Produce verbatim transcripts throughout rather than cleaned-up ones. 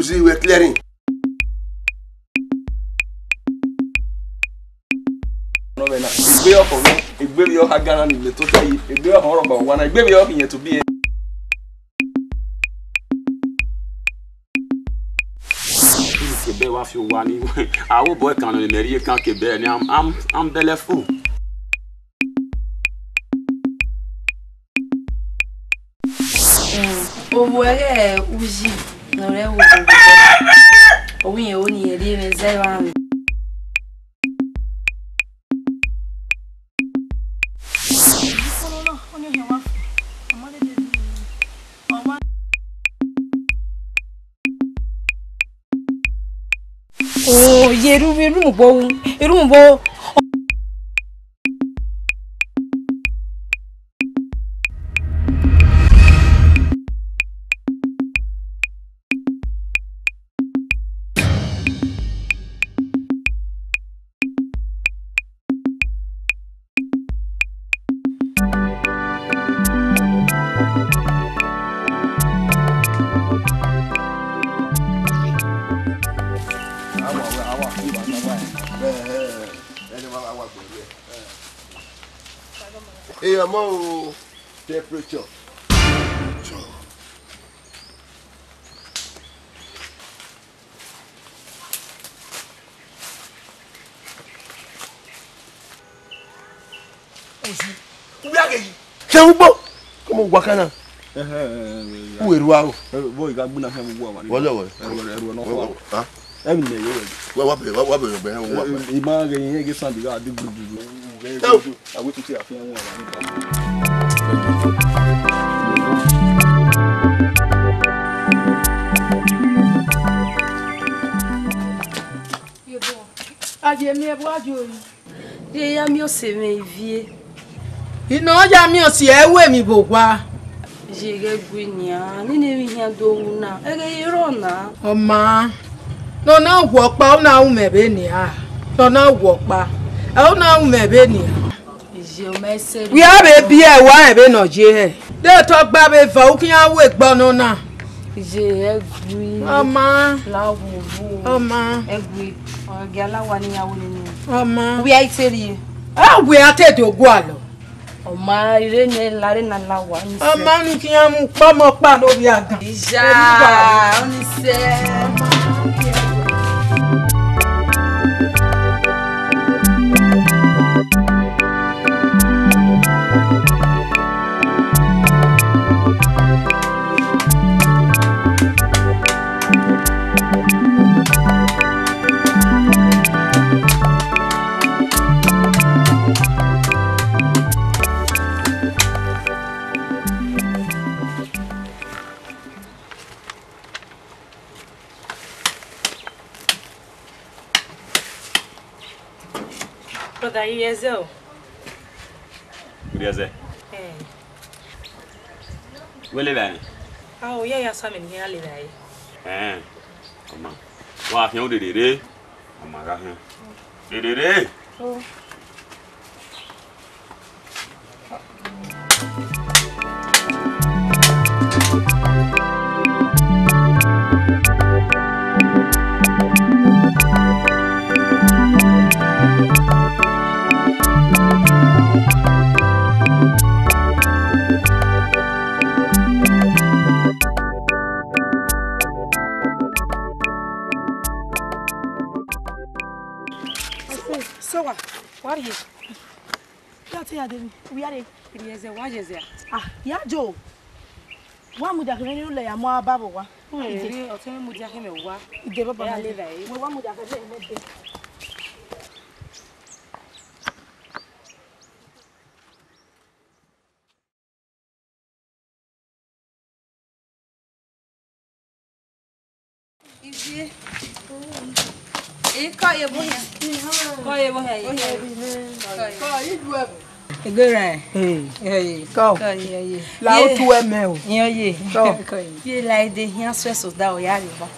Uzi wẹ clearing. Nọ vbe na, egbe ọkhọ mwẹ, egbe vbe ọ ha gana ni le tota yi, egbe ọkhọ rọgba owa na, egbe vbe ọ khian to biẹ. Kebe wa fi owa ni, aro obọ ẹkan ne mẹ rhie kan kebe ni, I'm, I'm, I'm belle full. Ovbi ẹghẹ uyi ne ọ rre ẹvbo obọ, ọ wẹ irẹn ro ne irẹn rhie mwẹ zẹ evba mwẹ. O, ye erhunmwu, erhunmwu obọ ru, erhunmwu obọ. Hey, ọmọ o, temperature. Uzi, uwẹ a ghe yi. Sẹ ugbo, kọmọ wa kana. Ẹhẹ, ẹhẹ, ẹhẹ, ẹhẹ. U eru aro. Ẹ, vbọ I gha gbe na khian vbe uwu amwa ni. Wọlẹ, wọlẹ. Ẹrhuẹ, ẹrhuẹ nọ khuan. Wọlẹ, wọlẹ, ah. Ẹ mi nẹ yọ wẹ. Wa, wa bẹ, wa, wa bẹ, bẹ, wa, wa. Ẹ, I ma ghe iran ghe sand gha di gbugbugbu. Ẹ o. Awe tutu afian wọn wa ni ba. A ye miẹn vbe a ye ori. Ye ya miẹn ọse mwẹ ivie. I nọ ya miẹn ọse ẹ ru emwi vbe owa. Ye ghẹ gui nian, nene emwi hian do ru na, ẹghẹ i rrọọ na. Ọ ma, ne ọ na wu ọkpa, ọ na ru mwẹ vbe nian, ne ọ na wu ọkpa, ẹ, ọ na ru mwẹ vbe nian. Iye, ọ ma sẹ. Wẹ a vbe biẹ ẹre wa rẹn vbene ọ ye hẹ. De te ọ gba vbe eva, u khian ru egbe ọnọna. Iye, ẹ gui. Ọ ma. La wo wo. Ọ ma. Ẹ gui. Ọ gia la wa ne iran ru nene. Ọ ma. Wẹ a i te rrie. A wẹ a te do gualọ. Ọ ma, ire ne la re na la wa ni sẹ. Ọ ma, ne u khian mu kpọmọ kpa ne ovbi agan. Iya, ọ ni sẹ. Brother, I rrie ẹzẹ o. U rrie ẹzẹ? Ẹn. Wẹ lele ẹre? A, ọ ya ya sa mẹ ne I ya lele ẹre. Ẹn, ọ ma. Wa khian odede rre. Ọ ma gha khian. Dede rre. O. So wa, wa rrie. Ya te ya deri, u ya re. Rrie ẹzẹ, wa ye ẹzẹ a? Ah, ya jo. Wa mudia khẹ mwẹ ne u lẹ ya mu aba vbe owa. Ide. Ọtẹn mwẹ mudia khẹ mwẹ owa. Ide baba. Ya ma le ide. Vbe ẹre. Wẹ wa mudia khẹ mwẹ de. Ivie. Ẹ, kọ ye vbe ohian. Kọ ye vbe ohian ye. Kọ ye. Kọ ye. Egbe rẹ. Ee. Kọ. Kọ ye, ye. La otu ẹmẹ o. Iyan ye. Kọ. Kọ ye. Ye la ide hian suẹso da o ya rrie owa.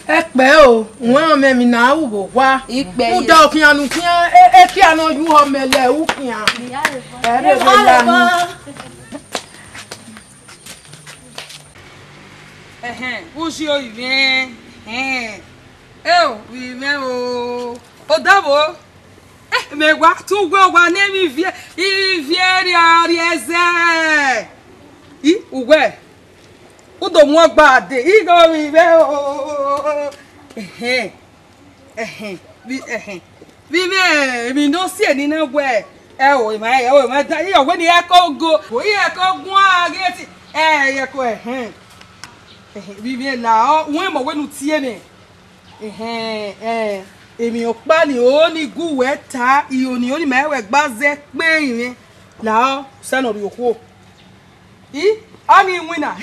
Ẹkpẹ o, wẹ ọmọ emwi na ru vbe owa. Ikpẹ ye. Uda okhian ne u khian, e, e khian ne ọ yu ọmọ ẹlẹ u khian. Ẹ rhe vbe la ni. Ẹ, Ẹhẹn, ushi o ivbi ẹn. Ẹhẹn. Eo, ivbi ẹn o. Odaro. Eh, mẹ wa tu uwẹ wa ne emwi ivie, ivie rriarria ẹzẹ. I, uwẹ. U do mu ọgba dee, igho ivbi ẹn o. Ẹhẹn. Ẹhẹn, vbi, ẹhẹn, vbi mwẹ emwi ne ọ si eni na wẹ, ẹ o, emwa, ẹ o, emwa da, iran wẹ ne iran ko go, iran ko guan ghe ẹtin, ẹ, iran ko, ẹhẹn, ẹhẹn, vbi mwẹ la ọ, wẹ mọ wẹ ne u tie mwẹ, ẹhẹn, ẹ, emwi ọkpa ni o ni gu wẹ ta, iro ni o ni ma wẹ gba zẹ kpẹn mwẹ, la ọ, sẹ ne ọ rhie okhuo. I, ọ ni winna.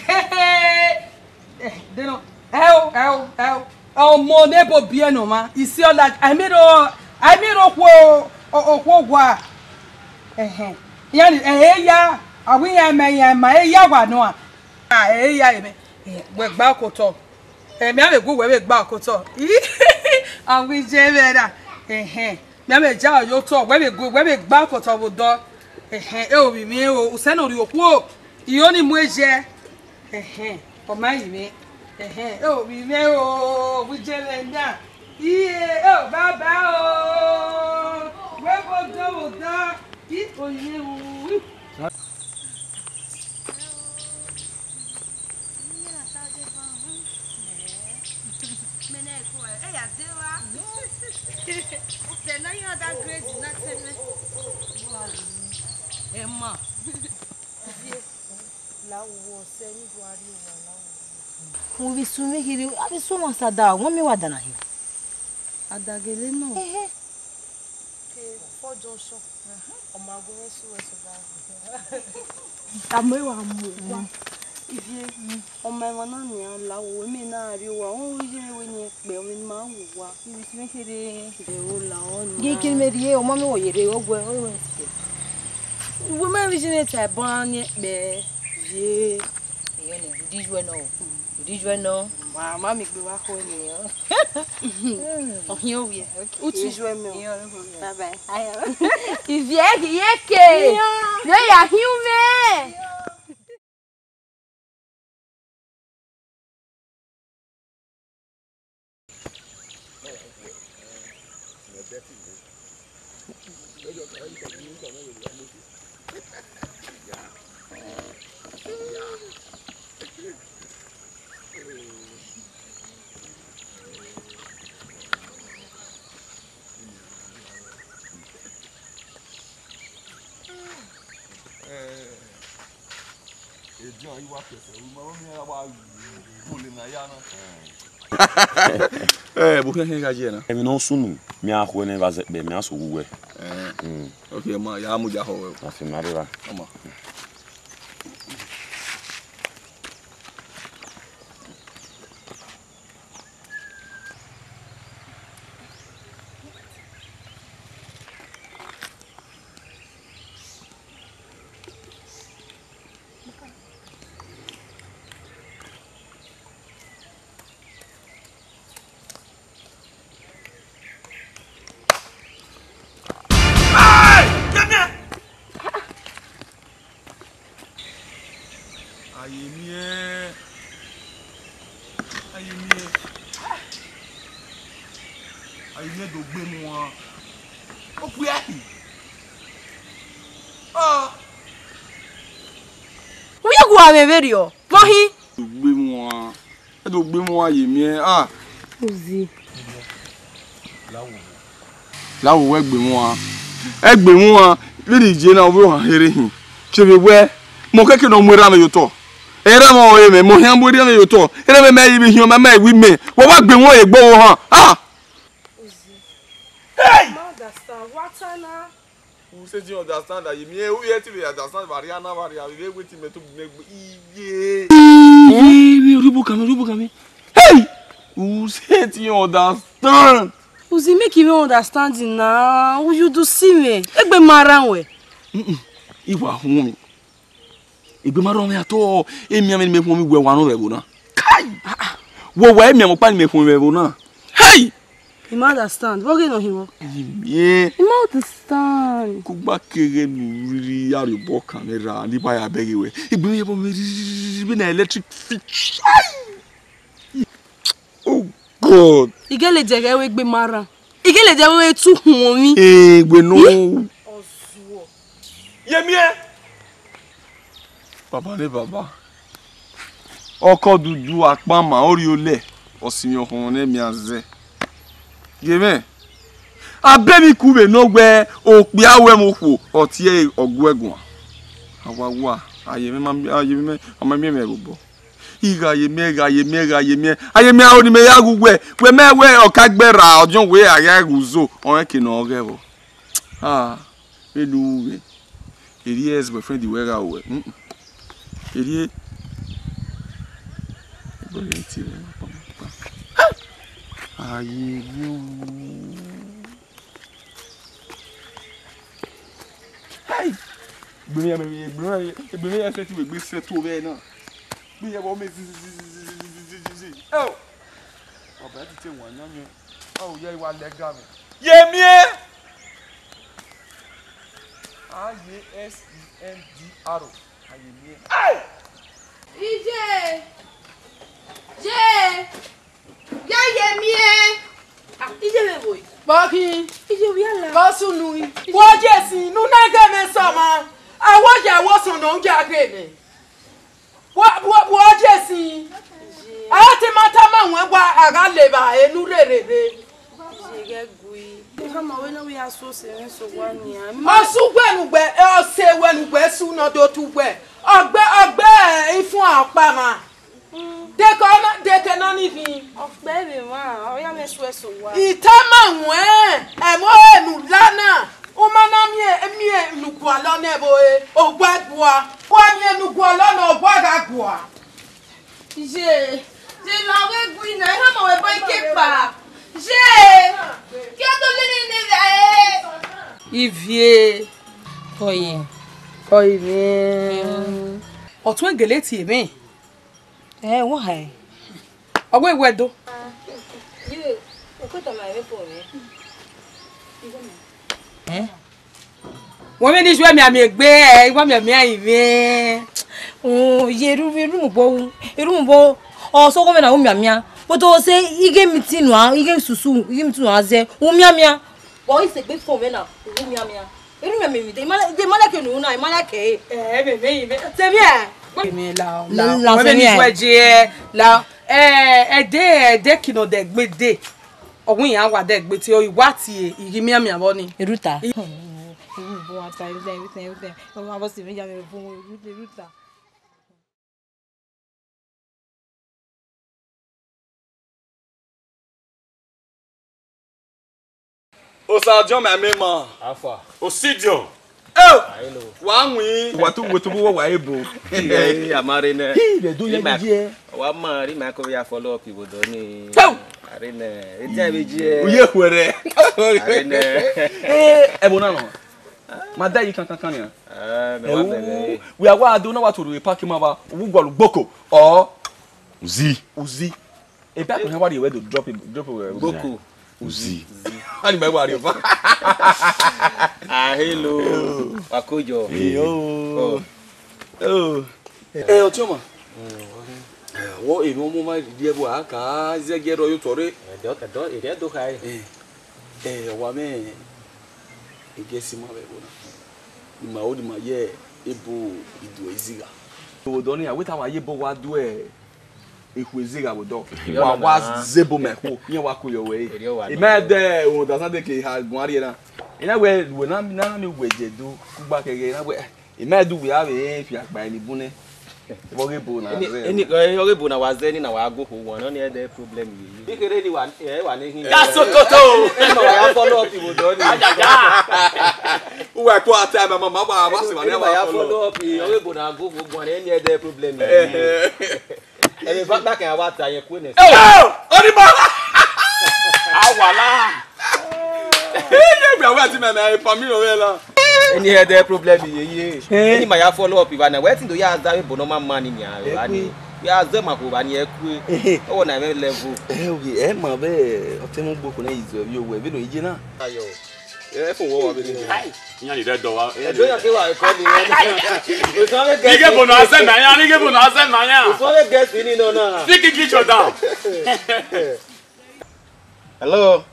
Eh, de nọ. Ẹ o, ẹ o, ẹ o. Ọmọ ne ebo biẹ ne ọmwa, isi ọla, a i miẹn ro, a i miẹn ro okhuo, o-, okhuo owa. Ẹhẹn. Iran ni, ẹ, eya, a wẹ iran ma, iran ma, eya wa nọ a. A, eya emẹ. Eh, wẹ gba okotọ. Ẹ, mẹ a vbe gu wẹ vbe gba okotọ. A wẹ iye mwẹ ra. Ẹhẹn. Mẹ a vbe ja ẹ ye otọ, wẹ vbe gu, wẹ vbe gba okotọ vbe odọ. Ẹhẹn, e o vbi mwẹ o, usẹ ne ọ rhie okhuo. Iro ni mu eje. Ẹhẹn, ọ ma yi mwẹ. Ẹhẹn, e o vbi mwẹ o, vbe iye mwẹ na. Iye, e o baba o. Wẹ vbe odọ, vbe odọ. I, o yi mwẹ o. Mẹ ne ẹko ẹ, ẹ ya de wa. Otẹ ne a ya da grade na tẹmẹ. Emma. Vie, la wo sẹ ni do a rrie owa la wo. Mo vbe sunu kherhe, a vbe sunu Asada, wẹ miẹn wa dana hin. Adagele nọ. Ehe. Ke four junction. Ọ ma gu mwẹ sunu ẹsẹ da. A mu ẹre wa mu wa. Ivie, ọ ma emwa na nian la wo, wẹ miẹn na rrie owa, ọ ye wẹ ne kpẹ, ọ ma wo wa. Ivie, sunu kherhe. Ẹ o la ọ nian. Ghe kene mẹ rrie, ọ ma miẹn wẹ ye rre, ọ guẹ, ọ wẹ sikẹ. Wẹ ma vbe iye mwẹ ta ẹban ni kpẹ, vie. Iye nẹ, u di ju ẹre nọ o. U di ju ẹre nọ. Ma, ma miẹn egbe vbe akhuẹ nẹ. Ọ khian ovbiẹ. Okay. U ti ju ẹre mẹ o. Bye bye. Ivie ghi ye ke. Iran. Vbe ya hin mwẹ. Ediọn i wa kẹsẹ ru ma, wẹ miẹn a wa vole na ya na. Ẹ, bu khian khian gha ye na. Emwi ne ọ sunu, mẹ a khuẹ nẹ vbe a zẹkpẹ, mẹ a sẹ uwu wẹ. Ẹ, Mm. Okay, ma, ya mudia họ wẹ. A fi ma rre ra. Ọ ma. Aye miẹn, aye miẹn, aye miẹn do gbe mu a. Okpia hi. Ah. Uye gu ame vberriọ, vbọ hin? Do gbe mu a. E do gbe mu a ye miẹn a. Uzi. La wo wẹ gbe mu a. Ẹ gbe mu a. Vbene iye na, ọ vbe ohan here hin. Fievbe wẹ, mọ kẹkẹ ne ọ mu erha mwẹ ye otọ. Erha mwẹ ọre mwẹ, mọ hian mu erha mwẹ ye otọ. Erha mwẹ mẹ i vbe hiọn, mẹ, mẹ i wi mẹ. Wa wa gbe mu a ye egbe ohan. Ah! Uzi. Hey! Ma understand. What na? U sẹtin understand that ye miẹn, u ye ti vbe understand vbe arria na, vbe arria vbe wẹ ti mẹ to bu mẹ gbe iye. Iye, iye, rhie obọ kan mwẹ, rhie obọ kan mwẹ. Hey! U sẹtin understand. Uzi, make you understand na. U, you do see me. Egbe ma rran wẹ. Mm-mm. I wa huẹn. Egbe ma rran mwẹ at all. Emianmwẹ ne mẹ huẹn mwẹ wẹ wa nọ vbe ẹvbo na. Kai! Wẹ wa emianmwẹ ọkpa ne mẹ huẹn vbe ẹvbo na. Hey! I ma understand. Vbọ ghe nọ hin vbọ? Ye miẹn. I ma understand. Kugba keghe ne u rhirhi ya rhie obọ kan mwẹ ra, ne I ba ya bẹghe wẹ. Egbe mwẹ yevbe mwẹ rhirhi vbe na electric fit. Chai! Igele jẹghẹ wẹ egbe ma rran. Igele jẹghẹ wẹ etu huọnmwi. Egbe nọ. Ye miẹn. Baba ne baba. Ọkọ dudu akpama, ọ rhie olẹ, ọ sinmwi ọkhọnmwọ ne miẹn azẹ. Ye mwẹ, a be emwi ku vbe ne ọ wẹ okpia ru ẹmwẹ okhuo, ọ tie ẹre ọ gu ẹre guan. A wa wa, a ye mwẹ ma, a ye mwẹ, a ma miẹn mwẹ vbe obọ. I gha ye miẹn, gha ye miẹn, gha ye miẹn. A ye miẹn aro ne imẹ ya ghe uwẹ, wẹ mẹ wẹ ọ ka gbe ra, ọdiọn wẹ a gha ghe uzo, ọ rẹn eke ne ọ ghẹ vbọ. Ah, vbene u ru vbe, erriọ ex boyfriend wẹ gha ruẹ. Mm-mm. Erriọ. Ẹgbẹe ọre tie mwẹ kpamkpam. Aye, yo. Hey! Egbe mwẹ, egbe mwẹ, egbe mwẹ ya sẹtin vbe egbe sẹtin ovbi ẹre na. Egbe ya vbe ọ mẹ zi, zi, zi. Oh! Baba, ẹ ti te wan yan yẹn. A ru ya, I wa lẹ ga mwẹ. Ye miẹn! A ye S E N D R O. A ye miẹn. Hey! Iye! Ye! Ya ye miẹn. Ah, iye vbe vbo? Vbọ khin? Iye vbe ya la? Vbọ sunu? Vbọ ye sin, ne u na ghe mwẹ sẹ ọmwa. A wo ya wo sunu, u ya ghe mwẹ. Vbọ, vbọ, vbọ ye sin? A te ma tama wẹ wa, a gha levba enu rherhe rre. Iye ghẹ gui. Ikhama wẹ ne ọ vbe ya so sẹ mwẹ sẹ owa nian. Ọ sẹ uwẹ ne uwẹ, ọ sẹ uwẹ ne uwẹ sunu do tu uwẹ. Ọgbe, ọgbe ifuan ọkpa mwa. Dekẹ ọ na, dekẹ nọ ni khin. Ọ kpẹ vbe emwa, ọ ya mwẹ suẹ sẹ owa. I tama wẹ, ẹmwẹ ọre ne u la na, u ma na miẹn, miẹn ne u gualọ nẹ vbe ore, owa gua. Wa miẹn ne u gualọ nẹ, owa gha gua. Ye, ye la ọghe gui na, ikhama wẹ bọ ike kpa. Ye, ke ọ do lele ne vbe ẹ. Ivie, ọye, ọye mwẹ. Ọtuẹn gele tie mwẹ. Ẹ, wa hẹ. Ọ wẹ wẹ do. Ye, o ko tama ẹmwẹ fo mwẹ. Ẹ? Wẹ mwẹ ni ju ẹmian miẹn egbe, ẹ, I wa mianmian ivẹ. Oh, ye erhunmwu, erhunmwu obọ ru, erhunmwu obọ, ọ sẹ ọghọ mwẹ na u mianmian. But ọ sẹ ighe meeting nua, ighe susu, ighe meeting nua zẹ, u mianmian. Ọ i sẹ egbe fo mwẹ na, u mianmian. Erhunmwu miẹn mi de, I ma, de I ma like unu na, I ma like ẹre. Ẹ, mẹ, mẹ, mẹ, tẹ mwẹ. Mẹ la, la, la, wẹ mẹ ni ju ẹje, la, ẹ, ẹdẹ, ẹdẹ kinu dẹ gbe de. Ọ wẹ iran wa dẹ gbe te, ọ i wa tie, I ghi mianmian vbọ ni. Ruta. I- Everything, everything, everything. Everything, everything. Everything, everything. Osa John, my main man. Alpha. Osidion. Oh! Hello. Wa win. Wa tu, wa tu, wa, wa ebo. Hey, amare nẹ. Hi, they do ye ye. Wa ma ri ma ko ya follow up ibo do ni. Tau! Are nẹ. E dia be je. Uye khuẹrẹ. Are nẹ. Eh, ebo na nọ. Ma da yi kankan kan nia. Ah, me wa bẹghe. Wu, wi a wa do na wa to ru park ma ba. Wu gọlu gboko. Ọ. Uzi. Uzi. E ba ko na wa ri we do drop him, drop him. Gboko. Uzi. Ani ma wa ri o. Ah, hello. Wa ko yo. Yo. Oh. Oh. Eh, Otioma. Wo enu ọmọ ma rhie ẹvbo a ka zẹgiẹ rọ ye otọ rre. Ẹdọ, ẹdọ, ẹdọ do khae. Eh, eh, wa mẹ, ẹgiẹ si ma vbe ẹvbo na. Ni ma ho, ni ma ye ebo iduẹ izigha. Odọ ni, a wẹ te a wa ye ebo wa duẹ ekhue izigha vbe odọ. Wa, wa zẹ ebo mẹ khuo, iran wa ku yọ wẹ. Erriọ wa I ma dẹ rhunmwuda sa de ke ha guan rrie na. I na wẹ, wẹ na, na miẹn uwẹ je do kugba kẹghẹ, I na wẹ, I ma do wẹ a vbe fian kpa eni bun nẹ. Vbe ọghe ebo na Eni, zẹ. Eni, eh, ọghe ebo na wa zẹ ni na wa go kho wan, ọni ẹdẹ problem ye. Bi kere ni wa, eh, wa ne hin. Ya sokoto! Eni ma wa ya follow up iwo dọ ni. Ajaja! Uwa ko ata ma ma ma wa wa se wa Eni ma ya follow up, ọghe ebo na go kho wan, eni ẹdẹ problem ye. Ẹmwẹ ba kpa kẹ a wa ta yẹn kue nẹ. Ẹ o, ọ ni ma. Awala. Ẹ yẹ gbe awẹ ti mẹ mẹ pa mi ro wẹ la. Eni ẹdẹ problem ye ye. Eni ma ya follow up iwa na. Wẹ ti do ya da we bo no ma ma ni nia. Ani. Ya ze ma ko ba ni ẹ kue. Ọ na me level. Ẹ o, ẹ ma be ọtẹn mu gboko na izo vbe owẹ vbe no iye na. Ayo. Ẹ fun wọ wa be ni. Iyan ni dẹ dọ wa. Ẹ do ya ke wa ko ni. Ige bo na se na ya, ige bo na se na ya. Osọ le guest ni no na. Speak English or down. Hello?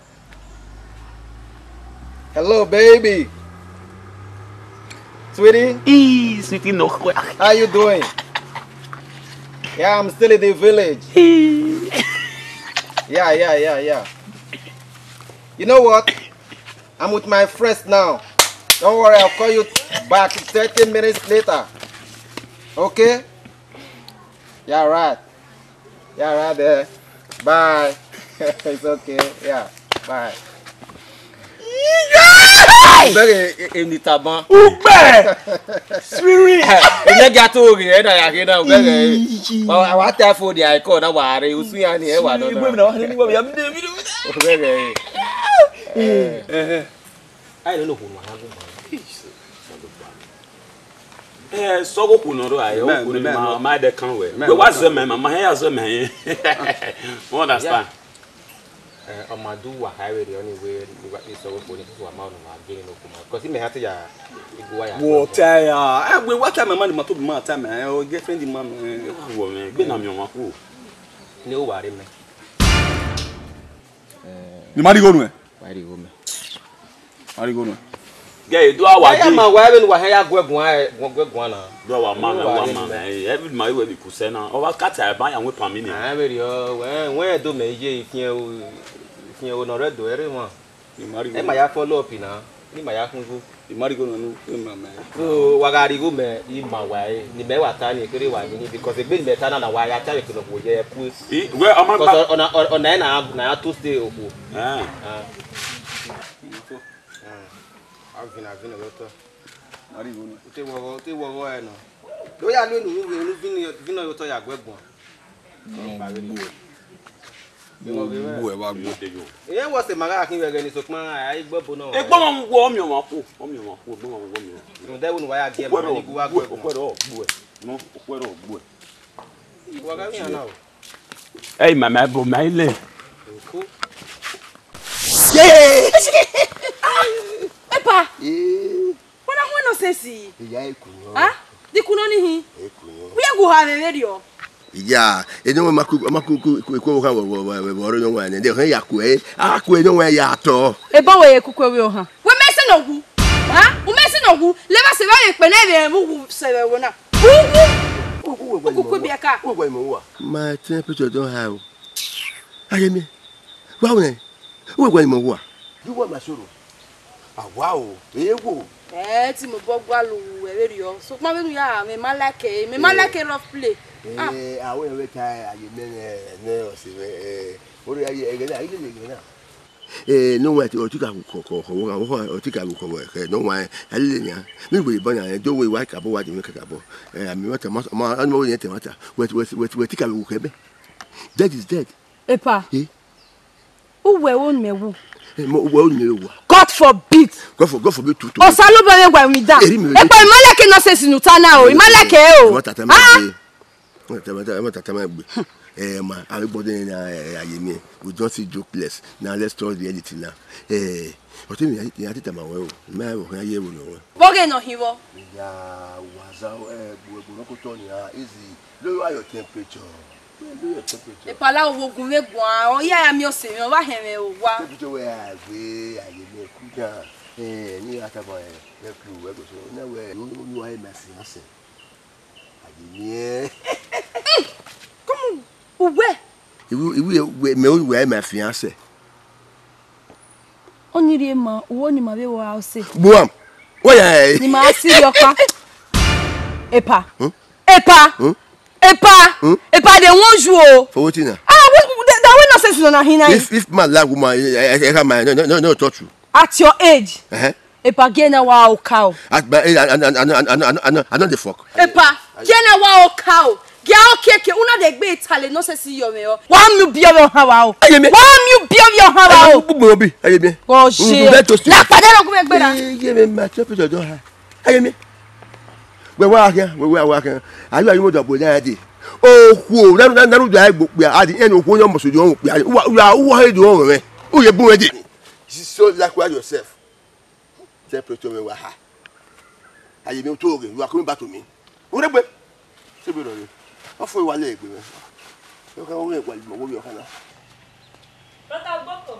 Hello, baby. Sweetie? Ee, sweetie, no. How you doing? Yeah, I'm still in the village. Ee. Yeah, yeah, yeah, yeah. You know what? I'm with my friends now. Don't worry, I'll call you back thirty minutes later. Okay? Yeah, right. Yeah, right there. Bye. It's okay. Yeah, bye. Hey! Bẹghe, e, e, ni taban. Ugbẹ! Spirit! Ilẹgia to ghe ẹna ya ghe na, bẹghe. Wa, wa ta phone ya call na wa re, usun ya ni, ẹ wa nọ na. Bẹghe. Eh. Eh. Ai, no, no, no, no, no. Eh, sọghe okhuo ne ọ rrọọ, okhuo ne ma, ma dẹ kan wẹ. Wẹ wa zẹ mẹ, ma, ma hẹn ya zẹ mẹ. You understand? Eh, ọ ma do wa ha vberriọ ni wẹ, ni wa, ni sọghe okhuo ni, wa ma ọna wa gele ne okhuo ma. 'Cause imẹ ha te ya, igu wa ya. Wọ ta ya. Eh, wẹ wa ta mẹ, ma ni ma to bi ma ta mẹ. Eh, girlfriend ma mẹ. Wọ mẹ, gbe na miẹn ọmwa khuo. Ne uwa rre mẹ. Ne ima rhie igho nuẹn. Wa rhie igho mẹ. Wa rhie igho nuẹn. Gẹ, e do a wa ya gbe. Ma wa vbene uwa hẹ ya gu ẹguan, gu, gu ẹguan na. Do a wa ma mẹ, wa ma mẹ. Every ma we be kusẹ na. Ọ wa kata ba ya wẹ pa mi ni. A vbe rhie, wẹ, wẹ do mẹ ye ifiẹn o, ifiẹn o nọ rẹ do ẹre wan. Ima rhie igho. Ẹ ma ya follow up na. Ni ma ya khin igho. Ima rhie igho nuẹn, ima mẹ. So, wa gha rhie igho mẹ, ima wa re. Ne imẹ wa ta ni, kere wa ni, because egbe ne imẹ ta na, na wa ya ta vbe kene okhuo ye ku. I, wẹ, ọ ma gba. 'Cause ọna, ọna na, na ya to stay okhuo. Eh. Ah. Ah. A vin, a vin, ọ tọ. Ima rhie igho nuẹn. Te wọ, te wọ ẹ nọ. Do ya lu enu, unu vin, vin, vin, ọ tọ ya gu ẹguan. Gbuẹ. Gbuẹ wa gbuẹ. Ẹ wọ sẹ ma gha khin vbe ẹghẹ ni, sokpan a i gbe ẹbọ nọ. Egbọmọ mu wọ, ọ miẹn ọmwa khuo, ọ miẹn ọmwa khuo, egbọmọ mu wọ, ọ miẹn ọmwa khuo. Rhunmwuda ẹvbo ne uwa ya gie ẹbọ, okhuo ẹre ọ gbuẹ, nọ, okhuo ẹre ọ gbuẹ. Wa gha vbe iran na o. Ẹ i ma, ma ẹbọ, ma i lẹ. Oko. Epa! Eh. Wẹ na hu nonsense? Iya, eku nọ. Ah? Di ku nọ ni hin? Eku nọ. Wẹ gu ha vbe vberriọ? Iya, ene wẹ ma ku, ma ku, ku, ku, ku ha vbe, vbe, vbe, vbe, vbe ọre nọ wa nẹ, de hẹ ya ku ẹ, a ku ẹ nọ wa ya tọ. Eba wẹ ye kuku vbe ohan. Wẹ mẹ sẹ nọ wu. Ha? U mẹ sẹ nọ wu. Leva sẹ vbe ye kpe ne vbe mu wu sẹ vbe wo na. Wu, wu. Ku, ku, wẹ, wẹ, okuku bi ẹka. Wẹ, wẹ, mo wa. My temperature don high o. Aye mi. Wa wẹ. Wẹ, wẹ, mo wa. You want my sorrow? Awa o, ewo. Eh, ti mo bọ gua lu wẹ vberriọ. Sokpan vbene u ya, mẹ ma like e, mẹ ma like rough play. Ah. Eh, awe wẹ ta aye mẹ ne, ne ọse mẹ, eh, ore aye ẹghẹ na, ile ẹghẹ na. Eh, no wa, ọtí ka kọ, kọ, kọ, kọ, ọtí ka kọ, kọ, kọ, no wa, ale nya. Mi wẹ ibọ nya, do we wa ka bọ wa di mi ka ka bọ. Eh, ami wa ta ma, ma, ani mo yẹn te ma ta. Wẹ, wẹ, wẹ, wẹ ti ka kọ kẹ bẹ. Dead is dead. Epa. Eh? Uwẹ wo mẹ wu? Eh, mo, uwẹ wo mẹ wu? God forbid. God for, God forbid to, to. Osanobua vbe wa mi da. Eri mi. Epa, ima like nonsense ne u ta na o. Ima like e o. Ẹ ma tata ma gbe. Ẹ ma tata ma gbe. Ẹ ma, avbe gbọdọ na, eh, aye mi. We don't see joke less. Now let's talk reality now. Eh, ọtẹn mi, ya tita ma wẹ o. Ma wo ya ye wo nọ wẹ. Vbọghe nọ hin vbọ? Ya wa za, eh, gbe, gbe no ko tọ ni a, easy. Lower your temperature. Lower your temperature. Epa, la wo gun vbe guan, ọ ya ya miẹn ọse mwẹ, ọ wa hẹn mwẹ owa. Temperature wẹ a gbe aye mẹ ku dan. Eh, ni a tama, eh, ẹ ku wẹ go so. Na wẹ, you, you are my fiancé. Aye mẹ. Come on, uwẹ. Iwu, iwu, mẹ, uwẹ my fiancé. Ọni rhie ma, uwo ni ma vbe wa ọse. Buam. Wẹ ya, eh. Ni ma si rhie ọkpa. Epa. Hmm? Epa. Hmm? Epa. Hmm? Epa, they want you o. For wetin na? Ah, what, that, that way nonsense nọ na hin na. If, if man like woman, eh, eh, eh, eh, man, no, no, no, no touch you. At your age. Uh-huh. Epa, gie na wa oka o. At my age, I, I no dey fuck. Epa, gie na wa oka o. Gie okiekie, una de gbe tale nonsense yọ mwẹ o. Wa miẹn ubiẹmwẹ ọhan wa o. Aye mẹ. Wa miẹn ubiẹmwẹ ọhan wa o. Aye mẹ, gbogbo obi, aye mẹ. Gọ ṣe. Unu bẹ toast. Na padà lọ gun ẹgbẹ́ ra. Aye mẹ, my temperature don high. Aye mẹ. Wẹ wa khian, wẹ wa, wa khian. Aye, aye, mo dọ bo na de. Okhuo, na, na, na, na, na, egbo kpia, adi, ẹn okhuo yọ mọsọ di ọmọ kpia. Wa, wa, wa, he di ọmọ mẹ. U ye bu wẹ de. You so like yourself. Temperature wẹ wa ha. Aye mi, u to ghe, you are coming back to me. Uregbe. Se be rọre. Ọ fo wa le egbe mẹ. Yo ka wo egbe, wo yo kana. Brother Gboko.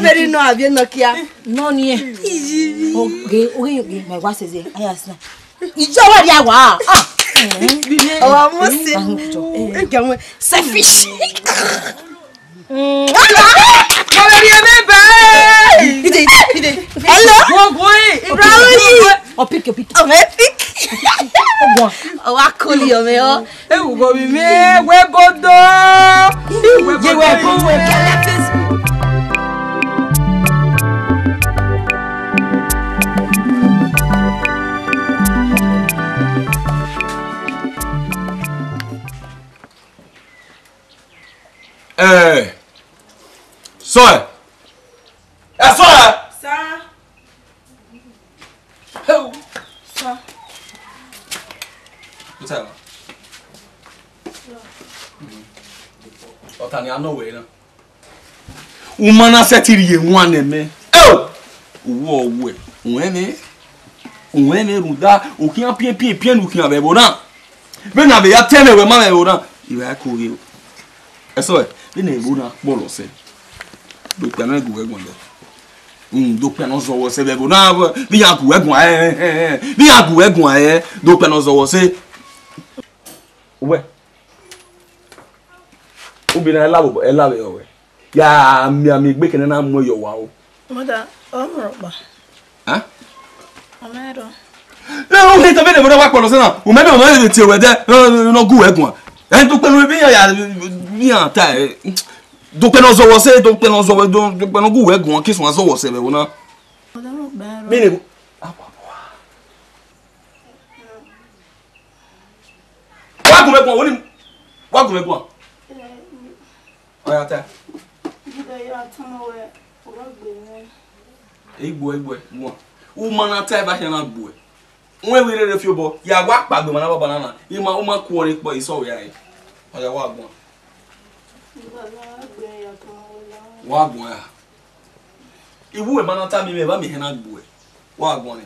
veri nọ avie nọ kia. Nọ niẹn. Oge, oge, oge, ma wa sẹzẹ, aya sna. Ijọ wa dia wa. Ah. Ọmọ Mose. Ege ọmọ selfish. Mama, rie me ba. Ide, ide. Hello. Go, go, eh. Ibrahim. O pick, o pick. O me pick. Ogun. O wa koli o me o. E wo go mi me we bodo. Ye we go we kala Facebook. Eh. Sir. Eh, sir. Sir. Hey. Sir. What's up? Ọta ni a nọ wẹ na. U ma na sẹtin rhie wan nẹ mẹ. Eo! Uwẹ ọwẹ, uwẹ mẹ, uwẹ mẹ rhunmwuda, u khian piẹn piẹn piẹn ne u khian vbe ẹvbo na. Vbene a vbe ya tẹn mwẹ wẹ ma mwẹ ẹvbo na, I vbe a ke oghe o. Ẹsọhẹ, vbene ẹvbo na kpọlọ sẹ, do kpẹ ne gu wẹ guan lẹ. Hmm, do kpẹ ne ọ zọ wẹ sẹ vbe ẹvbo na, vbe iran gu wẹ guan, eh, eh, eh, vbe iran gu wẹ guan, eh, do kpẹ ne ọ zọ wẹ sẹ. Uwẹ, ubi na ẹla vbe, ẹla vbe ọ wẹ. Ya mianmian egbe kene na mu ẹyọ wa o. Mother, ọ mọ rọkpa. Hẹn? Ọ mẹ rọ. Ẹ, u he tama ẹvbo na wa kpọlọ sẹ na. U mẹ mẹ, u mẹ tie wẹ dẹ, ne ọ gu wẹ guan. Ẹ, do kpẹ ne vbe iran ya, vbe iran ta, ẹ, do kpẹ ne ọ zọ wẹ sẹ, do kpẹ ne ọ zọ wẹ, do, do kpẹ ne ọ gu wẹ guan, ke suẹn zọ wẹ sẹ vbe ẹvbo na. Mother, ọ mẹ rọ. Mene, wa gu mwẹ guan, wa gu mwẹ guan. Ọ ya ta. Jide ya tama wẹ, ọ gha gbe mwẹ. Egbuẹ, egbuẹ, guan. U ma na ta eva khian na gbuẹ. Wẹ vbe rere fi obọ, ya wa kpagbe emwa na baba na na. I ma, u ma ku ọre kpọ, isẹ ọ ya re. Ọ ya wa guan. Jide ya gbe ya tama wẹ la. Wa guan ya. Iwu wẹ ma na ta mi, mẹ va miẹn ihe na gbuẹ. Wa guan ya.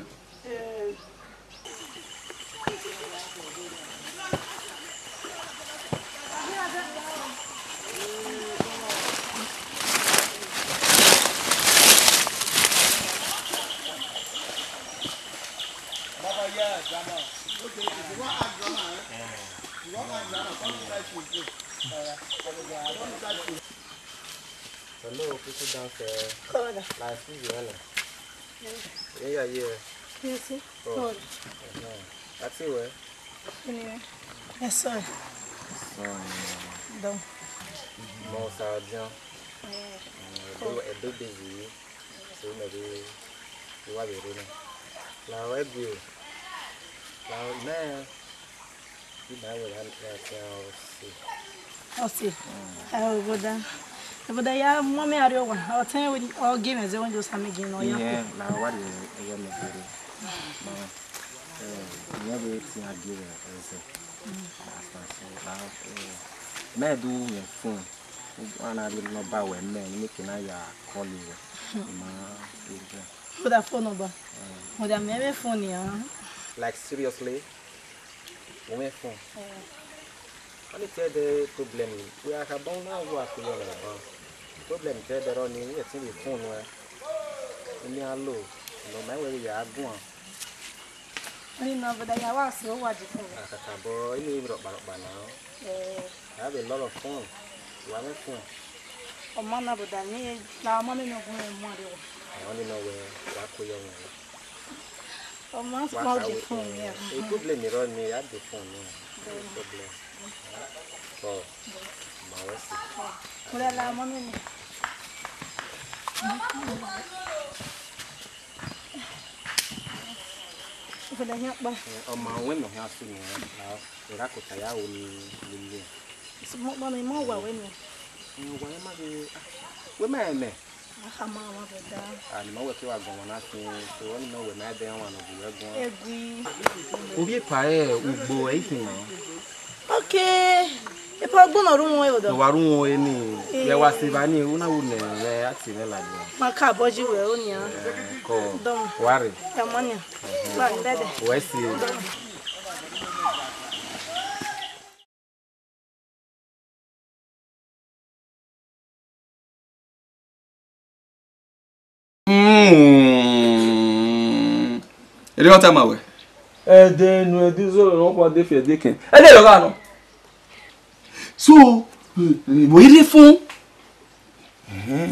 Eh. Hello, people downstairs. Come on. Like, excuse me, hello. Yeah, yeah, yeah. Yes, sir. Oh. Come on. Uh-huh. That's it, well. Anyway. Yes, sir. Yes, sir. Done. No, sir, John. Yeah. Mm, cool. I do, I do busy. So, maybe you are ready now. Now, I do. Now, man. Ima wẹ gha khian ọse. Ọse. Mm. Eh, brother. Brother, ya mu amẹ arrie owa. Ọ tẹn ọ gi mwẹ zẹ, wẹ just ame gi nọ ya. Yeah, na wa de ẹyọ mẹ gere. Ma, eh, ìyẹn vbe tian gie ẹzẹ. Mm. That's my son. Now, eh, mẹ do yẹn phone. Wa na rhie number wẹ mẹ, ne mẹ ke na ya call wẹ. Ma, eh, Brother, phone number. Mm. Brother, mẹ vbe phone nian. Like, seriously? Wẹ mwẹ phone. Eh. Ọni te ẹdẹ problem, wẹ a kha bọ na wa ke yọ mwẹ ban. Problem te ẹdẹ rọ ni, wẹ ẹtin vbe phone nuẹn. Eni a lo, nọ ma wẹ ya guan. Ọni nọ, brother, ya wa so wa di phone. A kaka bọ, eni rọkpa rọkpa na. Eh. I have a lot of phone. Wa mwẹ phone. Ọ ma na, brother, ni na ọ ma mẹ ne ọ gun mwẹ mu arre wa. Ọni nọ wẹ wa ke yọ mwẹ. Ọ ma small phone, yeah. E problem rọ ni, a de phone ni. No problem. Oh, ma wẹ si. Kule la, mọ mi ni. Ọ ma wẹ nọ hia su ni, a, ra kota ya o ni, ni, ni. Mo, mo, mo wa wẹ ni. Wa ma de, ah, wẹ ma mẹ. Aha, ma wa bẹda. Ah, ni ma wẹ ke wa gọn wana fi, so, ọni ma wẹ ma ẹdẹ wan nọ bu wẹ gọn. Egui. Ovbi epa rẹ ugbo ẹ i khin nọ. Ok. Epa ugbo nọ ru wọn ẹdọ. Nọ wa ru wọn ẹre ni. Eh. Vbe wa se evba ni, u na wu nẹ, vbe a te mwẹ ladian. Ma ka bọ ji wẹ o nian. Eh, kọ. Dọmọ. Wa rre. Ẹ mọ nian. Ẹhẹn. Wa bẹdẹ. Wẹ si. Mm. Erriọ tama wẹ. Ẹdẹ ne ẹdẹ zọrọ ne ọ kpa de fi ẹdẹ kẹn. Ẹdẹ rẹ gha nọ. So, vbe ire fon? Ẹhẹn.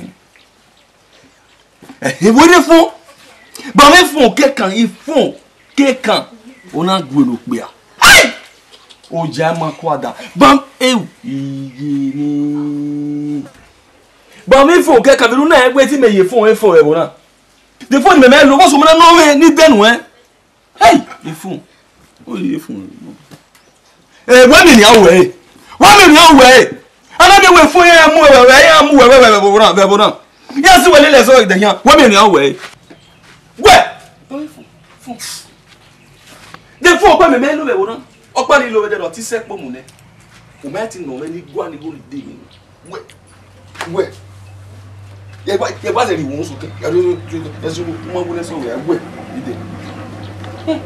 Ẹhẹn, vbe ire fon? Ba mwẹ fon kẹkan, ifon kẹkan. Ọ na gu eno okpia. Ai! Oja ma kua da. Ba ewu, iye ni. Ba mwẹ fon kẹkan, vbe unu na ẹgbẹ ti mẹ ye fon efo ẹvbo na. De fon mẹ mẹ lo, vbọsọ mẹ na nọ mwẹ ni dẹnu ẹn. Hey, efun. O ye efun. Eh, wẹ mi ni awẹ. Wẹ mi ni awẹ. Ana mi wẹ fun ya mu wẹ, ya mu wẹ, wẹ, wẹ, wẹ, wẹ, wẹ, wẹ, wẹ. Ya si wẹ lele so de yan. Wẹ mi ni awẹ. Wẹ. De fun ọkpa mẹ mẹ lo vbe wo na. Ọkpa ni lo vbe de do ti se kpo mu nẹ. O ma ti nọ mwẹ ni gua ni go de mi. Wẹ, wẹ. Ye gba, ye gba zẹ rhie uhunmwu sokẹ. Ya do, do, do, ya so, ma wo nẹ so wẹ, wẹ, ide. Hey!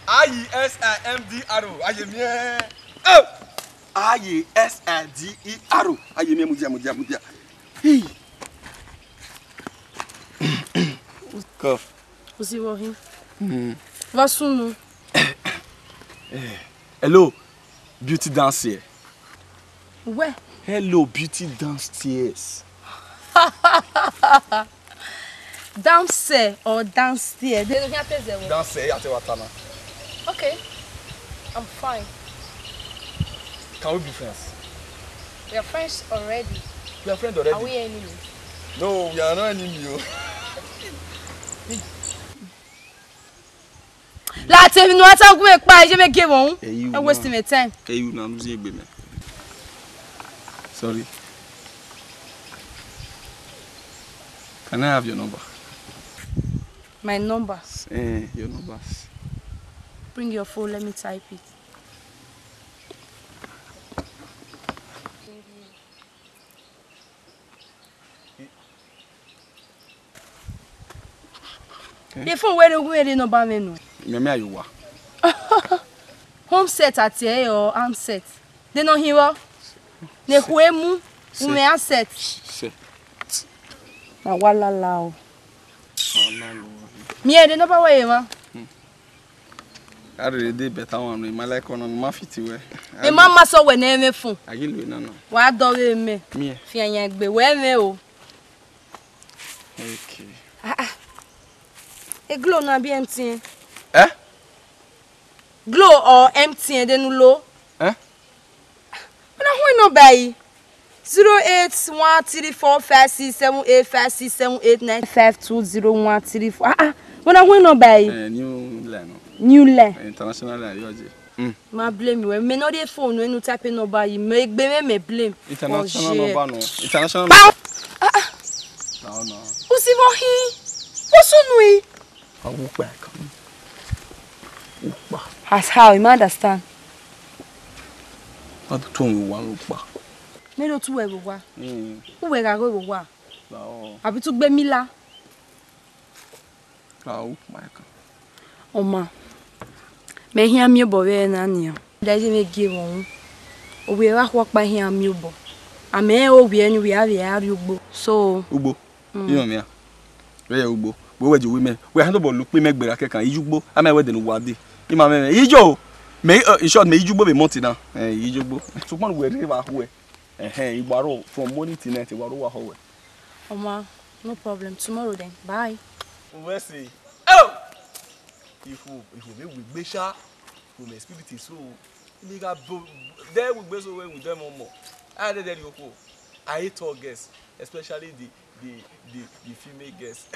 I E S I M D R O, a ye miẹn. Oh! I E S I D E R O. A ye miẹn mudia, mudia, mudia. Hey. Cough. Uzi vbe ọ hin? Hmm. Vbọ sunu? Eh, hello, beauty downstairs. Wẹ? Hello, beauty downstairs. Downstairs or downstairs? They don't have to say what. Downstairs, ya te wa ta na. Okay, I'm fine. Can we be friends? We are friends already. We are friends already. Are we enemies? No, we are not enemy o. La te mi nu ata gu me kpa, je me give on. Hey, you. I waste my time. Hey, you, na nu zi egbe mẹ. Sorry. Can I have your number? My number? Eh, your numbers. Bring your phone, let me type it. Eh? The phone where you where the number me no. Mẹ mẹ ayo wa. Home set at here or arm set. They no hero. Ne huemu. Set. Ume arm set. Set. Na wa la la o. Oh, no, no. Mi e de number where you want. A rere de better one, ma like one, ma fit wẹ. E ma ma sọ wẹ ne ẹmwẹ fun. A ghi lu na na. Wa dọ vbe mẹ. Miẹn. Fi ayan gbe wẹ mẹ o. Okay. Ah, ah. E Glo na bi M T N. Eh? Glo or M T N de nu lo? Eh? Wẹ na hu nọmba yi. Zero eight one three four five six seven eight five six seven eight nine five two zero one three four. Ah, ah. Wẹ na hu nọmba yi. Eh, new line. New line. Eh, international line, yo je. Mm. Ma blame wẹ. Me no dey phone when you type in number yi. Me gbe me, me blame. International number no. International number. Ah, ah. No, no. Usi vbe ọ hin. Usu nu yi. Awo kpa kan. Ukpa. As how? You ma understand? Wa do tuẹ vbe owa vbe ukpa. Me do tuẹ vbe owa. Mm. Uwẹ gha ghe vbe owa. Lao. Abi tu gbe mi la. Lao, ukpa kan. Ọ ma. Mẹ khian miẹn obọ vbe ẹre na nian. Da je mẹ gie vbe ọnrẹn. Ovbi ẹre vbe akhuọkpa khian miẹn obọ. A mẹ rẹn ovbi ẹre ni ovbi ẹre a vbe a rrie ugbo. So. Ugbo. Mm. Iran mia. Vbe ye ugbo. Vbe wẹ je uwu mẹ. Wẹ a tobọ lo ukpe mẹ gberra kẹkan. Iyugbo. A ma wẹ de ne uwa de. Ima mẹ, mẹ. Ijo. Mẹ, eh, in short, mẹ iyugbo vbe month na. Eh, iyugbo. Sokpan wẹ rre vbe akhuẹ. Ẹhẹn, iwaro from morning till night, iwaro wa họ wẹ. Ọ ma, no problem. Tomorrow then. Bye. Uwẹ si. Oh! Ikhuo, ikhuo vbe wegbe sha. From my spirit is so. Nigga, bro, they will be so well with them, omo. I dey there, Yoko. I hate all girls, especially the, the, the, the female girls.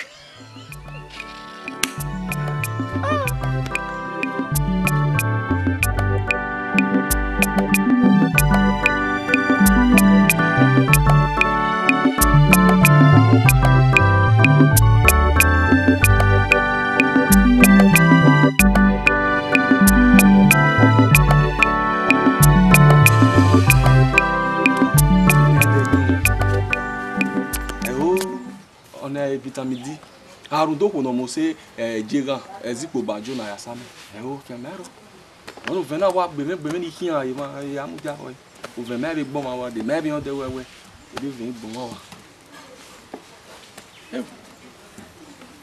Ẹho, ọna vitamin D. Arudokhuo ne ọ mose, eh, je ghan, ẹzikpo ba jo na ya sa mẹ. Ẹ o, fian mẹ ro. Ọna ovẹn na wa gbe mwẹ, gbe mwẹ ni khian emwa, ya mudia rrọe. Ovẹn mẹ vbe gbe ọmwa wa de, mẹ vbe rẹn dẹ wẹwẹ. Ede ovẹn gbe ọmwa wa. Ewu,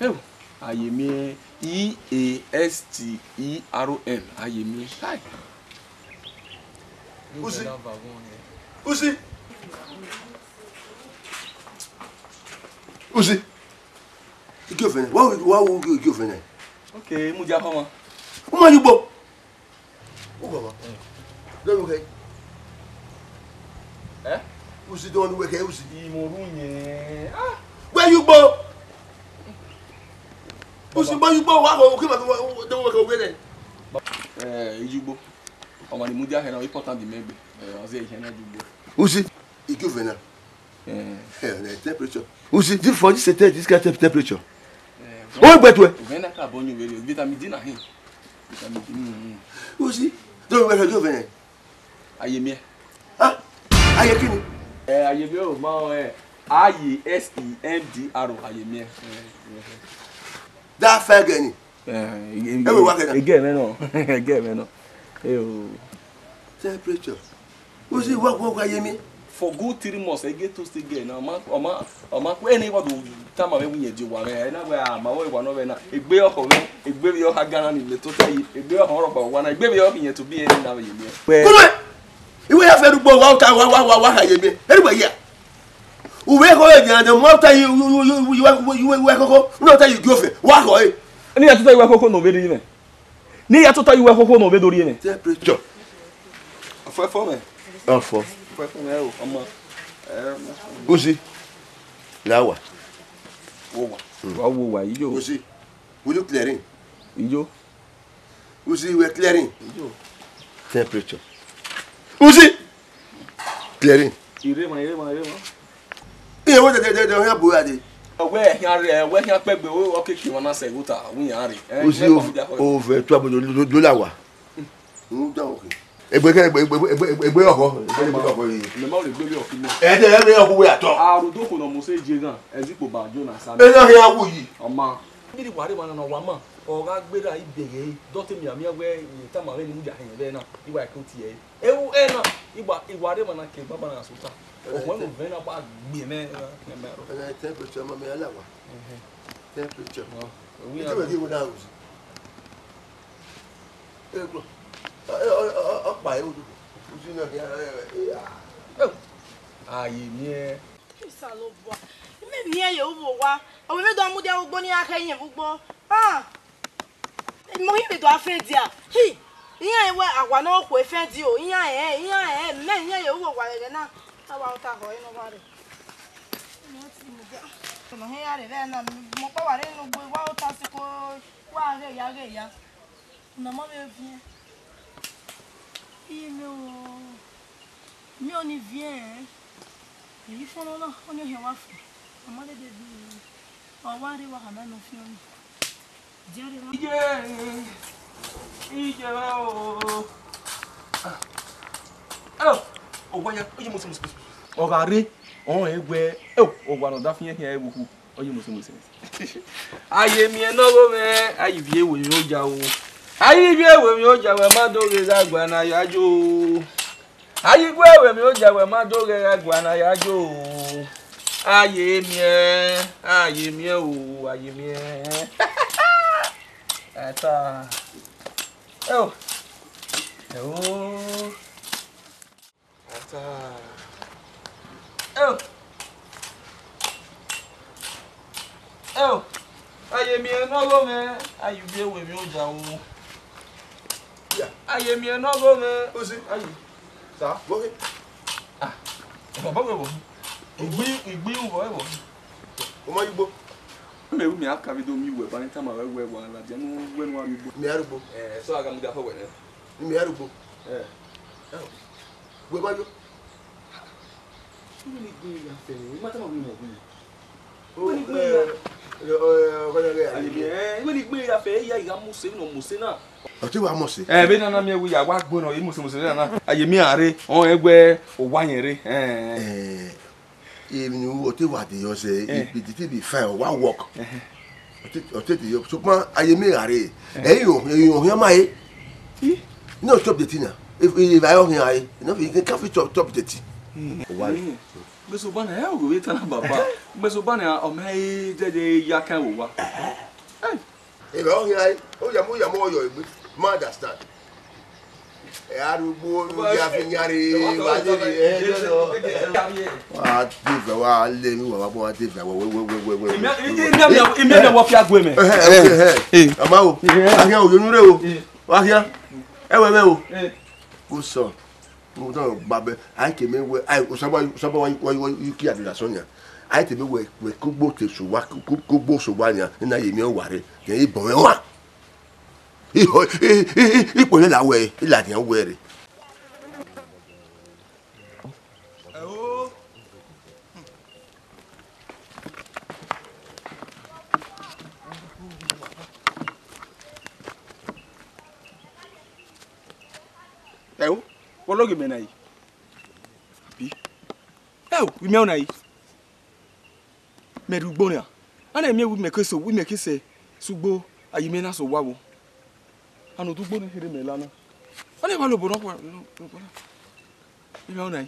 ewu, a ye miẹn E A S T E R M, a ye miẹn. Hai. Usi. Usi. Usi. Ike ofẹn nẹ. Wa wo, wa wo ike ofẹn nẹ. Okay, mudia khama. U ma ye ugbo. U khama. Dọmwẹ khẹ. Eh? Usi dọmwẹ khẹ usi. Imoru yẹn. Ah. Wẹ ye ugbo. Usi ma ye ugbo wa khọ, uki ma dọmwẹ khẹ wẹ nẹ. Eh, iyugbo. Ọmwa ni mudia khẹ na, important di mẹ gbe. Eh, ọ zẹ ihe na iyugbo. Usi, ike ofẹn na. Eh. Eh, temperature. Usi, this for this, this kind of temperature. Eh, oh, but well. Ovẹn na ka bọ yin vitamin D na hin. Vitamin D. Mm, mm. Usi, don't worry, you vene. Aye miẹn. Ah, aye kini? Eh, aye miẹn o, ma o, eh. Aye S E M D R O, aye miẹn. Eh, eh. That faggot ni. Eh, e, e, Ẹ wẹ wa kẹna. Ege mẹ nọ. Ege mẹ nọ. Eh, o. Temperature. Usi, wa, wa, wa ye mi. For good three months, I get to stay there. Now, man, ọma, ọma, when he was to tell my when you do one, eh, na where my wife was not there. Egbe ọkọ mi, egbe mi ọha Ghana ni me to tell you. Egbe ọkọ ọrọ ba wa na, egbe mi ọkọ yẹn to be any now you me. Kúrò! Ìwé yà fẹ́ dùgbò wa ọ̀tá wa, wa, wa, wa ha ye mi. Anyway, yeah. Uwe kho ye jana de mo ta yi, yi, yi koko. No ta yi giofe. Wa kho e. Ni ya tuta iwe koko no be ri me. Ni ya tuta iwe koko no be do ri me. Temperature. Ọfọ ẹfọ mẹ. Ọfọ. Ọfọ ẹfọ mẹ o, ọmọ. Eh, Usi. La wa. Wo wa. Wa wo wa, iyo. Usi. Will you clear in? Iyo. Usi, we clear in. Iyo. Temperature. Usi. Clear in. Ire ma, ire ma, ire ma. Iye wo de, de, de, de, ọhian bu ya de. Wẹ ẹhian rre, wẹ ẹhian kpẹgbe, o, ọ ke khin wan na sẹ ghuta, wẹ iran rre. Eh, Usi, wẹ o, kọmdia khọ. Ovẹ tu abo do, do, do la wa. N da oke. Egbe ke, egbe, egbe ọhọ, egbe, egbe ọhọ yi. Mẹ ma rre egbe vbe ọkhi mẹ. Ẹ de, ẹ vbe ọhọ wẹ atọ. Arodokhuo ne ọ mose je ghan, ẹzikpo ba Jona sa. Ena khian wu yi. Ọma. Ibi ni wa rre emwa na ne ọ wa ma, ọ gha gberra ibiẹghe, dọtemianmian wẹ, tama mwẹ ne I ya hẹn vbe na, I wa ke tie ẹre. Ewu ẹna, I wa, I wa rre emwa na ke baba na sota. Ọhọn, ẹmwẹ na wa gbe mwẹ, ẹ, mẹ rọ. Ẹna temperature ma mẹ ala wa. Ẹhẹn. Temperature. Ọ, ewu Ẹ ya tẹ wẹ gbe. Ghi wo na ru. Egbe. Ọ, ọ, ọ, ọ, ọ kpa ẹre odudu. Usi na khian, ẹ, ẹ, ẹ, a. Ewu. Aye miẹn. Osanobua, imẹ miẹn ye uvbo owa, ọ wẹ vbe do mudia ugbo ne iran khẹ iyẹn vbe ugbo. Ah! Mo ghi vbe do a fẹn dia. Hi! Iran wẹ awa ne ọ khuẹ fẹn di o, iran rẹn, iran rẹn, mẹ iran ye uvbo owa ẹghẹ na. Awa ota họ ẹre ne ọ wa rre. Nọ hẹ ya rre vbe na, mẹ ọkpa wa rre ne ugbo, wa ota siko, wa ghe ya, ghe ya. Una ma vbe viẹn. Iye mwẹ o. Miẹn ọni viẹn. Eyi fọnọ na, ọni ọ hiẹn wa fo. Ọ ma dede viẹn. Ọ wa rre wa khama nọ fian ọni. Diarre wa. Iye, iye o. Ah. Oh, owa ya, oye mo se, mo se, mo se. Ọ gha rre, ọ rẹn wẹ, oh, owa ne ọ da fiẹn khian ẹvbo khu. Oye mo se, mo se, mo se. Aye miẹn ne ọgho mwẹ, aye ivie ewe mwẹ oja o. Aye ivie ewe mwẹ oja, wẹ ma do ghe gha gua na ya yo. Aye ivie ewe mwẹ oja, wẹ ma do ghe gha gua na ya yo. Aye miẹn, aye miẹn o, aye miẹn. Ẹta. Ẹ o. Ẹ o. Ata. Eo. Eo. Aye miẹn ne ọgho mwẹ, aye ivie ewe mwẹ oja o. Ya. Aye miẹn ne ọgho mwẹ. Usi. Aye. Sa. Bọghe. Ah. Bọghe bo. Igbi, igbi u bọghe bo. O ma yugbo. Mẹ ru mẹ a ka vbe do miẹn uwẹ, ba ne tama wẹ wẹ wa ladian ne uwẹ ne uwa rugbo. Mẹ a rugbo. Eh, so a gha mudia fo wẹ nẹ. Mẹ a rugbo. Eh. Wẹ ma yo. Iwe ni gbe ya fẹ, ima tama wẹ imọ gbe. Iwe ni gbe ya. Aye, eh, iwe ni gbe ya fẹ, iya, iya, mose, no mose na. Ọ te wa mose. Eh, vbe nana miẹn wẹ ya wa gbọnọ, imose, mose na na. Aye miẹn a rre, ọ rẹn wẹ owa yẹn rre. Eh. Eh, emwi ne ọ te wa de yọ sẹ, eh, it be, it be fine, wa work. Eh. Ọ te, ọ te de yọ, sokpan a ye miẹn gha rre. Ẹ i rẹn, ẹ i rẹn ọhian ma re. Ih. Ne ọ chop dirty na. Evbare ọhian re. Nọ fi, ka fi chop, chop dirty. Wa re. Gbẹsoba na, ẹ, ogho vbe ta na, baba. Gbẹsoba na, ọ ma he dẹdẹ ya kan vbe owa. Ẹ. Evbare ọhian re. Ọ ya mu, ọ ya mu ọyọ egbe. Ma understand. Ẹ, arugbo, ya fi yan re, wa de re, ẹ, wa de vẹ, wa le mi, wa, wa, wa de vẹ, wa, wa, wa. Imi, imi, imi, imi, imi, wa fi ague mẹ. Ẹ, ẹ, ẹ, ẹ. Ama o, ahian o, yonu re o. Wa hian. Ẹ wẹ mẹ o. Good son. Mo tọ gba bẹ, a ke mẹ wẹ, ai, Osaba, Osaba wa, wa, wa, ki adu da sọ nia. A te mẹ wẹ, wẹ kugbo te so wa, ku-, ku-, kugbo so wa nia, na ye mi wa re. Ye ibọn mẹ wa. Iho, i, i, i, ikpẹlẹ la wẹ, i ladian wẹ rre. Ẹo, wẹ loghe mẹ na yi? Abi? Ẹo, imẹ ọna yi? Mẹ rrie ugbo nian. A na miẹn wẹ imẹ ke so, wẹ imẹ ke sẹ, sẹ ugbo, a ye imẹ na sẹ owa vbo. Ana odugbo ne kherhe mẹ la na. A na wa lobọ nọkhua, lobọ na. Imẹ ọna yi.